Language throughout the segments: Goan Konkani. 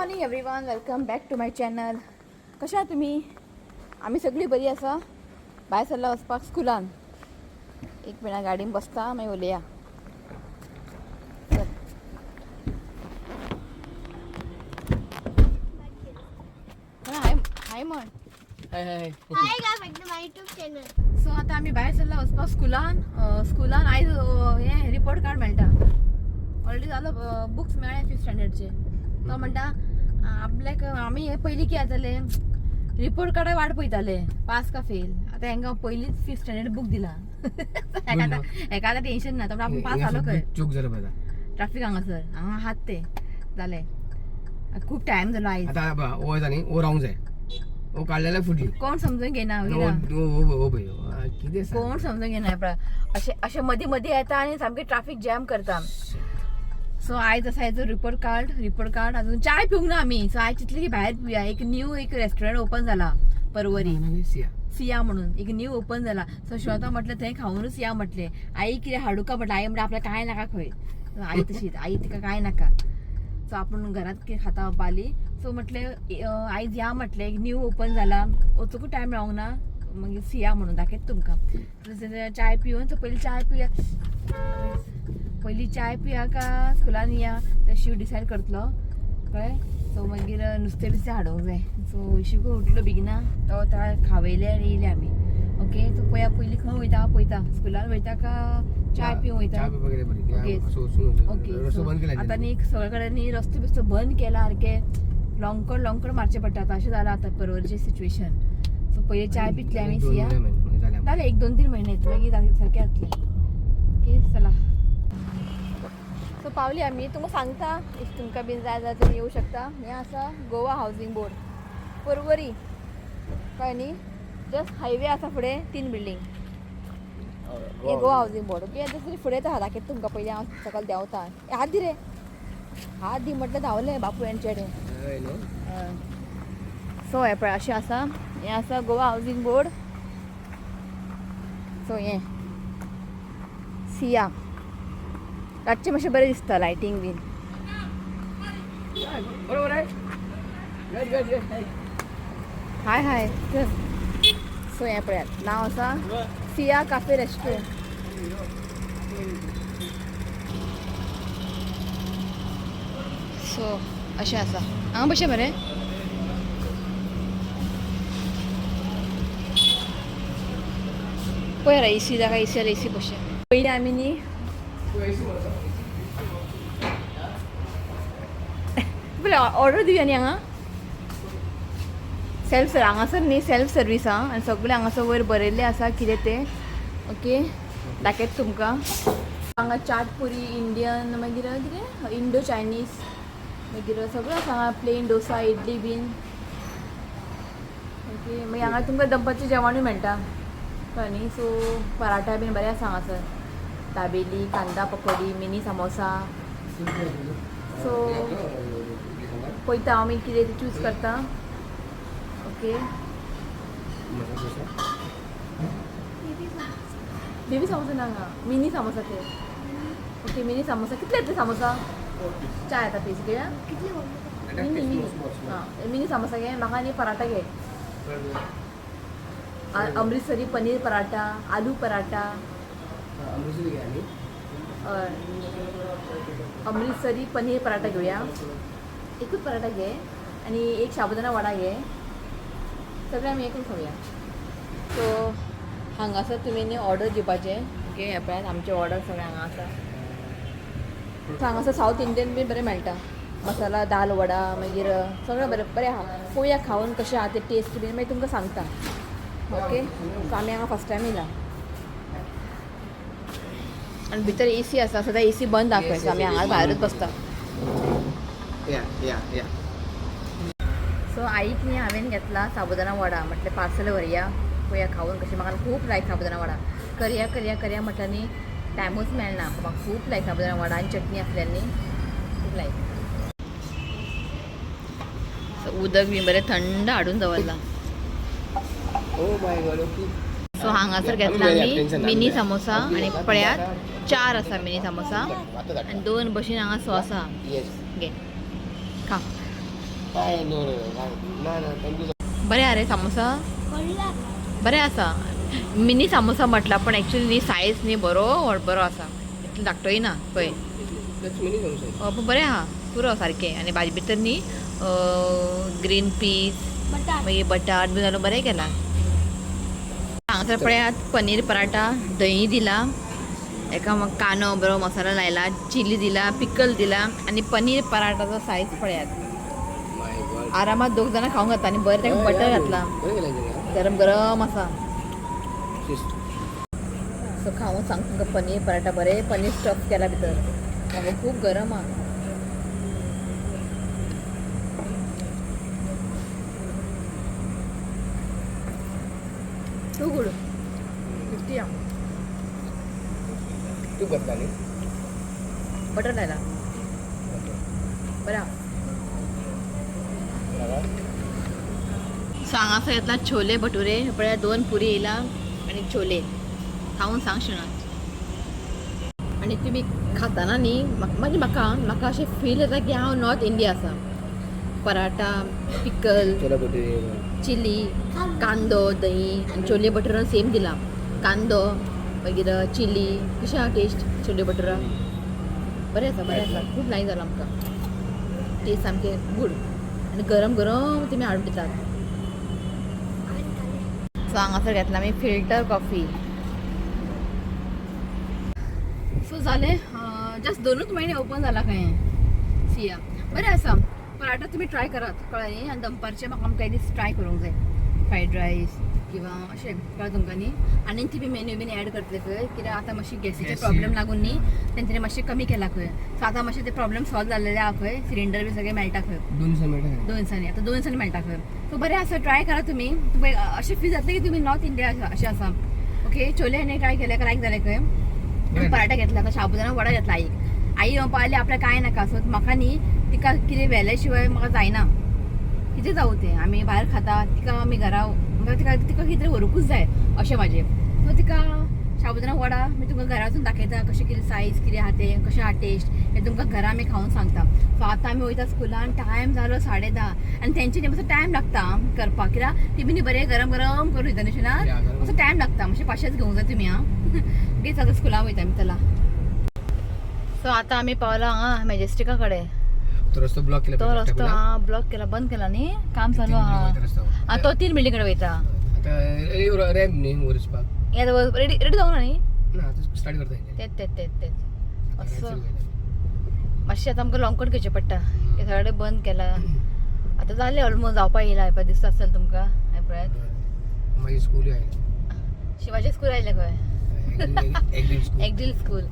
Morning everyone, welcome back to my channel. कशा आहात तुमी? आमी सगळीं बरी आसा. भायर सरला वचपाक स्कुलान. एक मिनट गाडयेन बसता, मागीर उलया. चल. हाय हाय म्हण. हाय हाय. Hi guys, back to my YouTube channel. So आता आमी भायर सरला वचपाक स्कुलान. स्कुलान आयज हें रिपोर्ट कार्ड मेळटा. ऑलरेडी जालो, बुक्स मेळ्ळे फिफ्थ स्टँडर्डचे. तो म्हणटा आपल्याक आमी हे पयलीं कितें जातालें, रिपोर्ट कार्डा वाट पळयताले पास का फेल. आतां हेंकां पयलींच फिफ्थ स्टँडर्ड बूक दिला. हेका आतां, हेका आतां टेन्शन ना. तो म्हणटा आपूण पास जालो खंय. चूक झालं बघा. ट्राफीक हांगासर हांगा आहात ते जालें. खूब टायम जालो आयज. आता बा ओ जाणी ओ रावंक जाय, ओ काडलेल्या फुडली. कोण समजून घेना. ओ ओ ओ पळय कितें सांग. कोण समजून घेना. पळय अशें अशें मदीं मदीं येता आनी सामकें ट्राफीक जॅम करता. सो आयज आसा हेजो रिपोर्ट कार्ड. रिपोर्ट कार्ड अजून चाय पिवंक ना आमी. सो आयज चिंतलें की भायर पिवया. एक न्यू एक रेस्टॉरंट ओपन जाला परवरी. सिया. सिया म्हणून एक न्यू ओपन जाला. सो श्वेता म्हटलें थंय खावनूच या म्हटलें. आई कितें हाडू का म्हटलें. आई म्हणटा आपल्याक कांय नाका खंय. आई तशीच, आई तिका कांय नाका. सो आपूण घरात कितें खाता बाली. सो म्हटलें आयज या म्हटलें, एक न्यू ओपन जाला, वचूंकूय टायम मेळोंक ना. मागीर सिया म्हणून दाखयता तुमकां. चाय पिवन, सो पयलीं चाय पिया, पयलीं चाय पिया का स्कुलान या तें शीव डिसायड करतलो. कळ्ळें? सो मागीर नुस्तें बिस्तें हाडूंक जाय. सो शिव उठलो बेगिना, तो ताका खावयलें आनी येयले आमी. ओके, सो पळया पयलीं खंय वयता पळयता, स्कुलान वयता का चाय पिवंक वयता. चाय पिवपाक गेले बरी. ओके. असो वचून ओके. रस्तो बंद केला. आतां न्ही सगळे कडेन न्ही रस्तो बिस्तो बंद केला, सारके लॉंगकड लॉंगकड मारचें पडटा आतां. अशें जालां आतां परवरीचें सिच्युएशन. सो पयलीं चाय पितले आमी सिया. जालें एक दोन तीन म्हयने, मागीर सारकें जातलें. ओके, चला. सो पावली आमी. तुमकां सांगता, if तुमकां बीन जाय जाल्यार तुमी येवं शकता. हें आसा गोवा हावजींग बोर्ड परवरी. कळ्ळें न्ही? जस्ट हायवे आसा फुडें तीन बिल्डींग. हे गोवा हावजींग बोर्ड. ओके, आतां तरी फुडें आहा, दाखयता तुमकां. पयलीं हांव सकयल देंवता. ए, हात दी रे, हात दी म्हटलें. धांवलें बापूय आनी चेडे. सो हें पळय अशें आसा, हें आसा गोवा हावजींग बोर्ड. सो हें सिया. रातचें मातशें बरें दिसता लायटींग बीन. बरोबर आहे. गट गट गट. हाय हाय. सो हें पळयात, नांव आसा सिया काफे रेस्टॉरंट. सो अशें आसा. हांगा बशें मरे. पळय रे एसी जाका, एसी जाल्यार एसी बशें. पयलीं आमी न्ही पळय ऑर्डर दिवया न्ही हांगा. सेल्फ हांगासर न्ही सेल्फ सर्वीस आहा आनी सगळें हांगासर वयर बरयल्लें आसा कितें तें. ओके, दाखयता तुमकां. हांगा चाट पुरी, इंडियन, मागीर कितें इंडो चायनीज, मागीर सगळें आसा हांगा. प्लेन डोसा, इडली बीन. ओके, मागीर हांगा तुमकां दनपारचें जेवणूय मेळटा. कळ्ळें न्ही? सो पराठा बीन बरें आसा हांगासर. दाबेली, कांदा पकोडी, मिनी सामोसा. सो पळयता आमी कितें तें चूज करता. ओके. बेबी सामोसा ना हांगा, मिनी सामोसा ते. ओके, मिनी सामोसा कितले येतले? सामोसा चार येता पीस घेया. कितले? मिनी मिनी हां, मिनी सामोसा घे म्हाका आनी पराठा घे. अमृतसरी पनीर पराठा, आलू पराठा. अमृतसरी घ्या आणि हय, अमृतसरी पनीर पराठा घेवया. एकूच पराठा घे आनी एक साबुदाणा वडा घे. सगळें आमी एकूच खावया. सो हांगासर तुमी न्ही ऑर्डर दिवपाचें. ओके, हें पळयात, आमचें ऑर्डर सगळें हांगा आसा. सो हांगासर सावथ इंडियन बीन बरें मेळटा. मसाला दाल वडा, मागीर सगळें बरें बरें आहा. पळोवया खावन कशें आहा तें टेस्ट बीन, मागीर तुमकां सांगता. ओके, सो आमी हांगा फर्स्ट टायम येयला आनी भितर एसी आसा. सद्या एसी बंद आहा पळय. सो आमी हांगा भायरूच बसता. या या या. सो आईक न्ही हांवें घेतला साबुदाणा वडा. म्हटलें पार्सल व्हरया, पळोवया खावन कशें. म्हाका खूब लायक साबुदाणा वडा. करया करया करया म्हटल्यार न्ही टायमूच मेळना. म्हाका खूब लायक साबुदाणा वडा आनी चटणी आसल्यार न्ही खूब लायक. सो उदक बी बरें थंड हाडून दवरलां. ओ my God, okay. सो हांगासर घेतला आमी मिनी सामोसा आनी पळयात चार आसा मिनी सामोसा आनी दोन भशेन हांगा सॉस आहा. येस. घे, खा. काय नो नो ना ना thank you. बरें आरे सामोसा. व्हडला. बरें आसा. मिनी सामोसा म्हटला पण एक्चुअली न्ही सायज न्ही बरो व्हड बरो आसा, इतलो धाकटोय ना पळय. मिनी समोसा. हय, पूण बरें आहा पुरो सारकें. आनी भाजी भितर न्ही ग्रीन पीस, बटाट. मागीर बटाट बी घालून बरें केलां. हांगासर पळयात पनीर पराठा, दही दिला एका, कांदो बरो मसालो लायला, चिली दिला, पिकल दिला आनी पनीर पराठाचो सायज पळयात. माय गॉड. आरामात दोग जाणां खावंक जाता. आनी बरें ताका बटर घातला. बरें केलें. गरम गरम आसा. शिस्त. सो खावून सांग तुमकां, पनीर पराठा बरें पनीर स्टफ केला भितर. म्हाका खूब गरम आहा. टू गुड 50 आहा. तूं करता न्ही? बटर लायला, बरें आहा. सो हांगासर येतला छोले भटुरे. पळया दोन पुरी येयला आनी छोले. खावून सांग शिणात. आनी तुमी खाताना न्ही म्हणजे म्हाका म्हाका अशें फील येता की हांव नॉर्थ इंडिया आसा. पराठा, पिकल, छोला भटुरे, चिली, कांदो, दही आनी छोले भटुरा सेम दिला. कांदो मागीर चिली. कशें आहा टेस्ट छोले भटुरा? बरें आसा, बरें आसा. खूब लायक जालो आमकां. टेस्ट सामकें गूड आनी गरम गरम तुमी हाडून दितात. सो हांगासर घेतला आमी फिल्टर कॉफी. सो जालें, जस्ट 2च म्हयने ओपन जाला खंय सिया. बरें आसा पराठा, तुमी ट्राय करात, कळ्ळें न्ही. आनी दनपारचें म्हाका आमकां दीस ट्राय करूंक जाय फ्रायड रायस किंवा अशें, कळ्ळें तुमकां न्ही. आनी ती बी मेन्यू बीन एड करतले खंय, कित्याक आतां मातशी गॅसीचे गॅसी. प्रॉब्लेम लागून न्ही तेंच्यांनी मातशें कमी केला खंय. सो आतां मातशें ते प्रॉब्लेम सॉल्व जाल्लेले आहा खंय. सिलिंडर बी सगळें मेळटा खंय. 2 दिसां मेळटा. 2 दिसांनी, आतां 2 दिसांनी मेळटा खंय. सो बरें आसा, ट्राय करा तुमी. तुमकां अशें फील जातलें की तुमी नॉर्थ इंडिया अशें आसा. ओके, छोले हांवें ट्राय केले, लायक जालें खंय. बरें. पराठा घेतला, आतां शाबुदाना वडा घेतला. आईक, आई म्हणपा लागली आपल्याक कांय नाका. सो म्हाका न्ही तिका कितें व्हेल्या शिवाय म्हाका जायना. कितें जावं तें, आमी भायर खाता, तिका आमी घरा म्हाका तिका तिका कितें तरी व्हरूंकूच जाय अशें म्हाजें. सो तिका शाबुदाना वडा मी तुमकां घरा वचून दाखयता कशें कितें सायज कितें आहा तें, कशें आहा टेस्ट हें तुमकां घरा आमी खावन सांगता. सो आतां आमी वयता स्कुलान. टायम जालो 10:30 आनी तेंचे न्ही मातसो टायम लागता आं करपाक, कित्याक ती बी न्ही बरें गरम गरम करून दिता न्ही ना. या, गरम. मातसो टायम लागता, मातशें पाशेच घेवंक जाय तुमी आं. ओके, आतां स्कुलान वयता आमी, चला. सो आतां आमी पावला हांगा मॅजेस्टिका कडेन. तो रस्तो ब्लॉक केला. तो रस्तो हा ब्लॉक केला, बंद केला न्ही, काम चालू आहा. आं, तो 3 बिल्डिंग कडेन वयता. आता रॅम्प न्ही वयर वचपाक. हे रेडी रेडी जावंक ना न्ही. ना, आतां स्टार्ट करता हेंचे. तेच तेच तेच तेच. आता असो. चालू केलें. मातशें आतां आमकां लॉंगकट घेवचें पडटा, हे सगळें बंद केला. आतां जालें ऑलमोस्ट जावपा येयला. हें पळय, दिसता आसतलें तुमकां, हें पळयात. मागीर स्कूल आयलें. शिवाजी स्कूल आयलें खंय. एक स्कूल. एक्डिल स्कूल.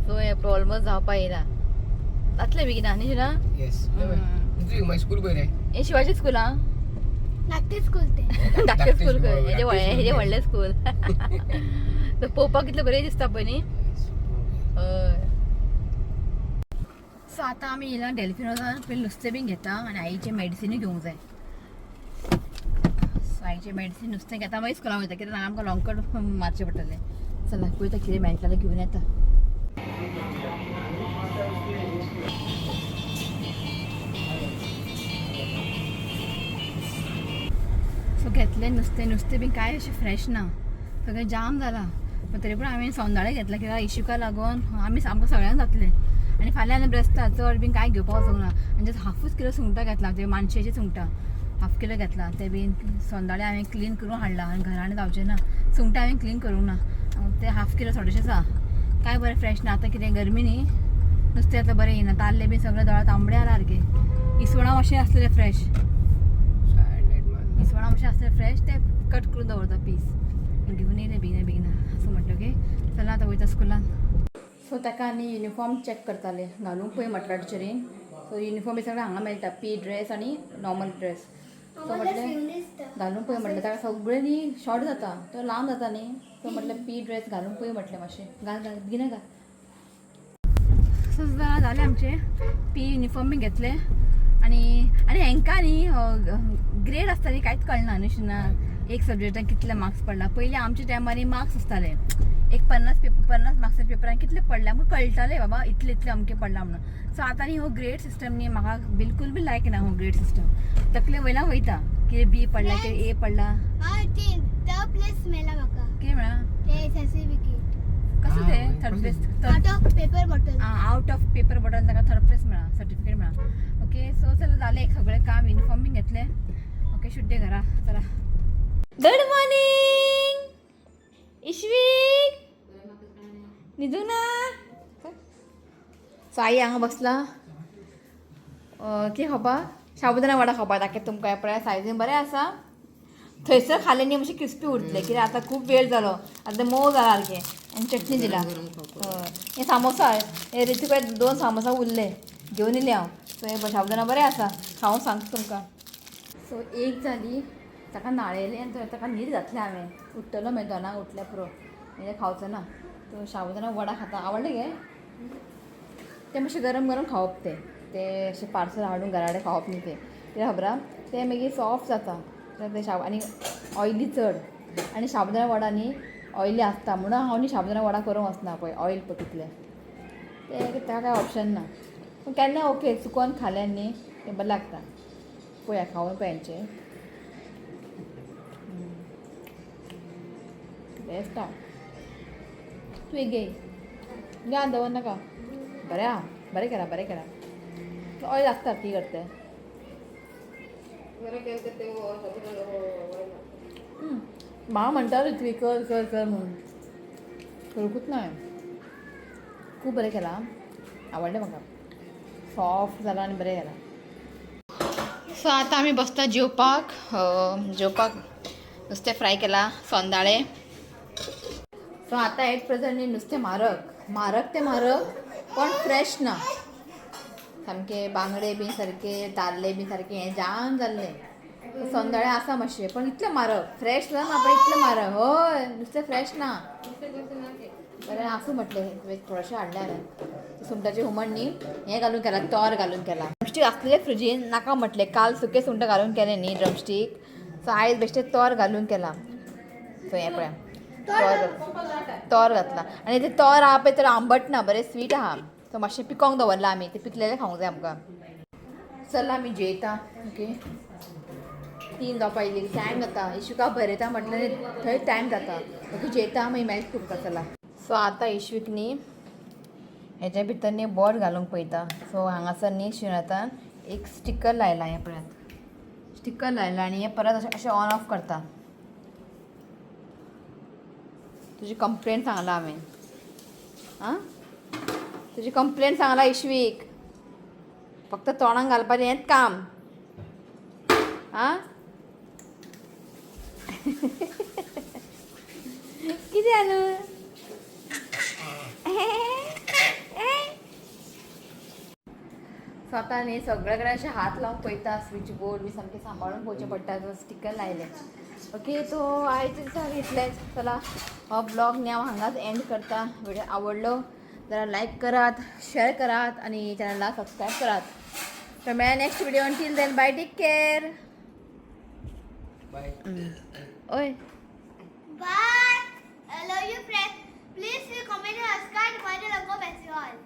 सो हें पळय ऑलमोस्ट जावपा येयला. जातलें बेगिना न्ही शिना? येस, मागीर स्कूल पळय रे. हें शिवाजी स्कूल आं. धाकटे स्कूल ते. धाकटें स्कूल खंय. धाकटें हेजें व्हडलें, हेजें स्कूल. व्हडलें स्कूल. सो पळोवपाक कितलें बरें दिसता पळय न्ही. हय. सो आतां आमी येयला डेल्फिनोसान. पयलीं नुस्तें बीन घेता आनी आईचें मेडिसिनूय घेवंक जाय. सो आईचें मेडिसीन, नुस्तें घेता, मागीर स्कुलान वयता, कित्याक आमकां लॉंगकट मारचें पडटलें. चला पळयता कितें मेळटा जाल्यार घेवन येता. सो घेतलें नुस्तें. नुस्तें बी कांय अशें फ्रेश ना, सगळें जाम जालां. पण तरी पूण हांवें सौंदाळे घेतला, कित्याक इशुका लागून आमी आमकां सगळ्यांक जातलें. आनी फाल्यां आनी ब्रेस्तार चड बीन कांय घेवपाक वचूंक ना. आनी जस्ट हाफूच किलो सुंगटां घेतला, ते मानशेचीं सुंगटां हाफ किलो घेतला. ते बीन सौंदाळे हांवें क्लीन करून हाडला आनी घरान जावचें ना. सुंगटां हांवें क्लीन करूंक ना, ते हाफ किलो थोडेशेच आहा. कांय बरें फ्रेश ना. आतां कितें गरमी न्ही, नुस्तें आतां बरें येयना. ताल्ले बी सगळे दोळा तांबडे आला सारके. इसवणां मातशें आसलेले फ्रेश. इसवणां मातशें आसलेले फ्रेश, ते कट करून दवरता पीस. घेवन येयले बेगिना बेगिना. असो म्हटलें ओके, चला आतां वयता स्कुलान. सो ताका आनी युनिफॉर्म चॅक करताले, घालूंक पळय म्हटल्यार टिचरीन. सो युनिफॉर्म बी सगळें हांगा मेळटा, पी ड्रेस आनी नॉर्मल ड्रेस. सो म्हटलें घालून पळय म्हटलें ताका. सगळें न्ही शॉर्ट जाता, तो लांब जाता न्ही. सो म्हटलें पी ड्रेस घालून पळय म्हटलें, मातशें घाल घाल, बेगिना घाल. सो जालें आमचें, पी युनिफॉर्म बी घेतलें. आनी आनी हेंकां न्ही ग्रेड आसता न्ही, कांयच कळना न्ही शिना. एक सब्जेक्टाक कितले मार्क्स पडला. पयलीं आमच्या टायमार मार्क्स आसताले, एक 50 मार्क्साच्या पेपरान कितले पडले आमकां कळटाले, बाबा इतले इतले अमके पडला म्हणून. सो आतां न्ही हो ग्रेड सिस्टम न्ही म्हाका बिलकूल बी लायक ना. हो ग्रेड सिस्टम तकले वयल्यान वयता, कितें बी पडला, कितें ए पडला. हांव तीन थर्ड प्लेस मेळ्ळा म्हाका. कितें म्हळ्यार? ते सर्टिफिकेट. कसं ते third place? Out of paper bottle. Out of paper bottle ताका थर्ड प्लेस मेळ्ळा, सर्टिफिकेट मेळ्ळा. ओके, सो चला, जालें एक सगळें काम, युनिफॉर्म बीन घेतलें. ओके, शुड्डे घरा चला. गुड मॉर्निंग इश्वीक, न्हिदूंक ना? सो आई हांगा बसला. कितें खावपा? साबुदाणा वडा खावपा दाखयता तुमकां. पळय, सायजीन बरें आसा. थंयसर खालें न्ही मातशें क्रिस्पी उरतलें, कित्याक आतां खूब वेळ जालो, आतां मोव जाला सारकें. आनी चटणी दिला. हय, हे सामोसा, हे ऋतू दोन सामोसा उरले, घेवन येयलें हांव. सो हे साबुदाणा बरें आसा, खावंक सांगता तुमकां. सो एक जाली, ताका न्हाणयलें आनी ताका न्हीद घातलें हांवें. उठ्ठलो मागीर 2 उठल्यार पुरो, मागीर खावचो ना. तो साबुदाणा वडा खाता, आवडले गे ते. मातशें गरम गरम खावप ते. ते अशें पार्सल हाडून घरा कडेन खावप न्ही तें, कित्याक खबर आहा, ते मागीर सॉफ्ट जाता कित्याक ते शाबू आनी ऑयली चड. आनी साबुदाणा वडा न्ही ऑयली आसता, म्हणून हांव न्ही साबुदाणा वडा करूंक वचना. पळय ऑयल पळय कितलें तें, ताका कांय ऑप्शन ना. पूण केन्ना ओके, चुकोन खालें न्ही तें बरें लागता. पळया, खावन पळय. बेस्ट आहा. तूं एक घे, घे, दवर नाका. बरें आहा, बरें केलां, बरें केलां. ऑयल लागता ती करते. म्हाका म्हणटा ऋत्वी कर कर कर म्हणून, करूंकूच ना हांवें. खूब बरें केलां, आवडलें म्हाका. सॉफ्ट जाला आनी बरें केलां. सो आतां आमी बसता जेवपाक. जेवपाक नुस्तें फ्राय केलां, सोंदाळे. सो आतां एट प्रेझेंट नुस्तें म्हारग म्हारग तें म्हारग, पण फ्रेश ना सामके. बांगडे बी सारके, तारले बी सारके हें जाम जाल्लें. सोंदाळे आसा मातशें, पण इतलें म्हारग. फ्रेश ना पण इतलें म्हारग. हय, नुस्तें फ्रेश ना. बरें आसूं म्हटलें, थोडेशें हाडलें हांवें. सुंगटाचें हुमण न्ही हें घालून केलां, तोर घालून केलां. ड्रमस्टीक आसलें फ्रिजीन, नाका म्हटलें. काल सुके सुंगटां घालून केलें न्ही ड्रमस्टीक, सो आयज बेश्टें तोर घालून केलां. सो हें पळय, तोर तोर घातलां. आनी तें तोर आहा पळय, तर आंबट ना, बरें स्वीट आहा. सो मातशें पिकोंक दवरलां आमी, तें पिकलेलें खावंक जाय आमकां. चल, आमी जेयता. ओके, 3 जावपा येयली, टायम जाता. इशुका बरयता म्हटल्यार थंय टायम जाता. ओके, जेयता, मागीर मॅच तुमकां. चला. सो आतां इश्वीक न्ही हेच्या भितर न्ही बोट घालूंक पळयता. सो हांगासर न्ही शिवनाथान एक स्टिकर लायला, हें पळयात, स्टिकर लायला आनी हें परत अशें अशें ऑन ऑफ करता. तुजी कंप्लेन सांगला हांवें. आं, तुजी कंप्लेन सांगला इश्वीक. फक्त तोंडाक घालपाचें हेंच काम. आं, कितें जालें? सो आतां न्ही सगळे कडेन अशें हात लावन पळयता, स्विच बोर्ड बी सामकें सांबाळून पळोवचें पडटा. स्टिकर लायलें. ओके, सो आयज दिसा इतलेंच. चला, हो ब्लॉग न्ही हांव हांगाच एंड करता. व्हिडिओ आवडलो जाल्यार लायक करात, शेअर करात आनी चॅनलाक सबस्क्रायब करात. तर मेळया next video. Till then, bye, take care. Bye. ओय. Bye. I love you, friends. Please comment and subscribe to my channel. Go back to all.